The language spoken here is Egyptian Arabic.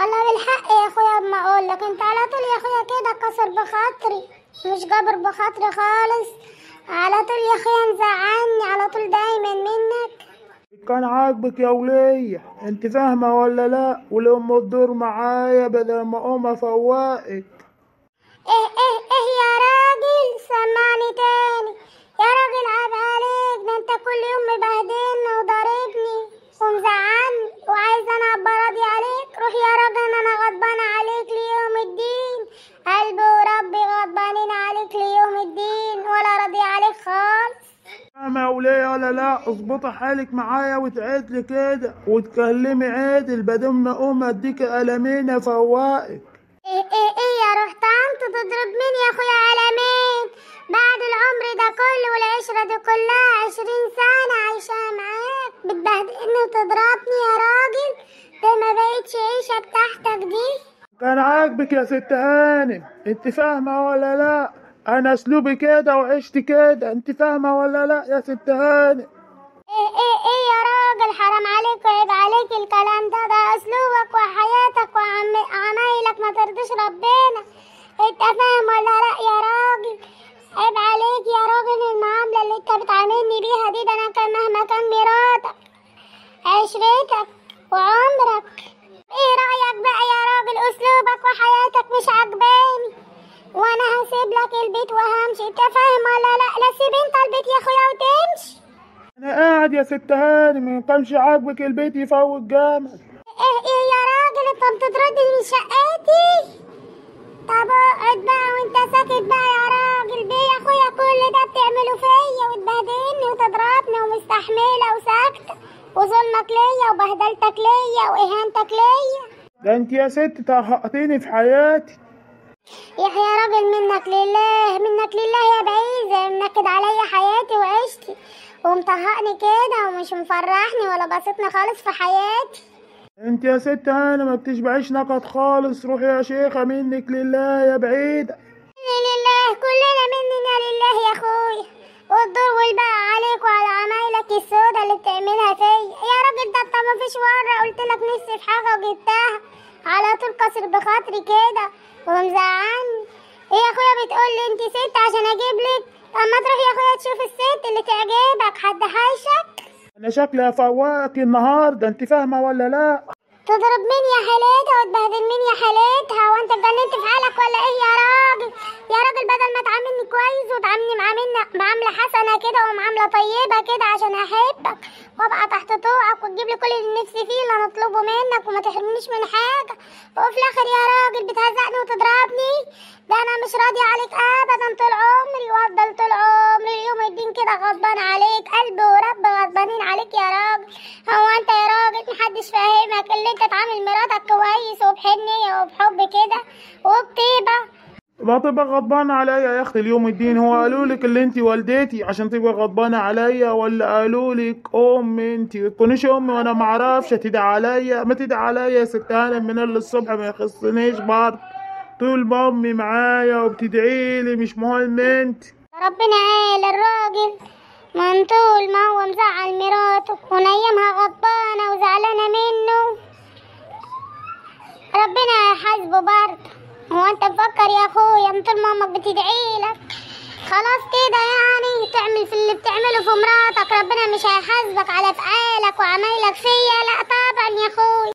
الله بالحق يا اخويا ما اقول لك، انت على طول يا اخويا كده كسر بخاطري، مش جابر بخاطري خالص، على طول يا اخويا مزعلني على طول دايما منك. كان عاجبك يا ولية، انت فاهمة ولا لا؟ ولما تدور معايا بدل ما اقوم افوقك. ايه ايه ايه يا راجل، سمعني تاني يا راجل، عيب عليك، ده انت كل يوم مبهدلني وضاربني ومزعلني وعايز انا ابقى راضي عليك. روح يا راجل، انا غضبانه عليك ليوم الدين، قلبي وربي غضبانين عليك ليوم الدين، ولا راضي عليك خالص. فاهمة يا ولية ولا لا؟ اظبطي حالك معايا وتعدلي كده وتكلمي عدل بدل ما اقوم اديك قلمين افوقك. ايه ايه ايه يا روح طنط، تضرب مين يا اخويا قلمين؟ بعد العمر ده كله والعشرة دي كلها 20 سنة عايشة معاك، بتبهدلني وتضربني يا راجل، ده ما بقتش عيشة بتاعتك دي. كان عاجبك يا ست هانم، انت فاهمة ولا لا؟ انا اسلوبي كده وعشت كده، انت فاهمة ولا لا يا ست هانم؟ ايه ايه ايه يا راجل، حرام عليك وعيب عليك الكلام ده، ده اسلوبك وحياتك وعمايلك ما ترضيش ربنا، انت فاهم ولا لا يا راجل؟ عيب عليك يا راجل المعاملة اللي انت بتعاملني بيها دي، ده انا كان مهما كان مراتك عشرتك وعمرك. ايه رأيك بقى يا راجل؟ اسلوبك وحياتك مش عجباني، وانا هسيب لك البيت وهمشي، انت فاهم ولا لا؟ لا سيب انت البيت يا اخويا وتمشي. انا قاعد يا ست هانم، ما كانش عاجبك البيت يفوت جامد. ايه ايه يا راجل، انت بتطردني من شقتي؟ طب اقعد بقى وانت ساكت بقى يا راجل، بيه يا اخويا كل ده بتعمله فيا وتبهدلني وتضربني ومستحمله وساكته، وظلمك ليا وبهدلتك ليا واهانتك ليا. ده انت يا ست طهقتيني في حياتي. يا راجل منك لله، منك لله يا بعيزة، منكد عليا حياتي وعيشتي ومطهقني كده ومش مفرحني ولا بسطني خالص في حياتي. انت يا ست انا ما بتشبعيش نكد خالص، روحي يا شيخة منك لله يا بعيدة. مني لله، كلنا مننا لله يا اخويا، والدور والباقي عليك وعلى عمايلك السودا اللي بتعملها فيا يا راجل. ده انت مفيش مرة قلت لك نفسي في حاجة وجبتها، على طول كسر بخاطري كده ومزعلني. ايه يا اخويا بتقول لي انت ست عشان اجيب لك؟ طب ما تروح يا اخويا تشوف الست اللي تعجبك، حد حايشك؟ انا شكلي افوقك النهارده، انت فاهمه ولا لا؟ تضرب مين يا حالتها وتبهدل مين يا حالتها؟ وانت اتجننت في حالك ولا ايه يا راجل؟ يا راجل بدل ما تعاملني كويس وتعاملني معاملة حسنه كده ومعامله طيبة كده عشان احبك وابقى تحت طوعك وتجيب لي كل اللي نفسي فيه اللي انا اطلبه منك وما تحرمنيش من حاجة، وفي الاخر يا راجل بتهزقني وتضربني؟ ده انا مش راضية عليك ابدا طول عمري، وافضل طول عمري يوم الدين كده غضبان عليك، قلبي ورب غضبانين عليك يا راجل. هو انت يا راجل محدش فاهمك اللي انت تعامل مراتك كويس وبحنيه وبحب كده وبطيبه؟ ما تبقى غضبانة عليا يا اختي اليوم الدين، هو قالوا لك اللي انت والدتي عشان تبقى غضبانة عليا؟ ولا قالوا لك ام انت؟ ما تكونيش امي وانا ما اعرفش تدعي عليا، ما تدعي عليا يا ست هانم من اللي الصبح ما يخصنيش برضه، طول ما امي معايا وبتدعي لي مش مهم انت. ربنا قال الراجل من طول ما هو مزعل مراته ونيمها غضبانة وزعلانة منه ربنا هيحاسبه برضه. هو انت مفكر يا اخويا من طول ما امك بتدعي لك خلاص كده يعني تعمل في اللي بتعمله في مراتك ربنا مش هيحاسبك على افعالك وعمايلك فيا؟ لا طبعا يا اخويا.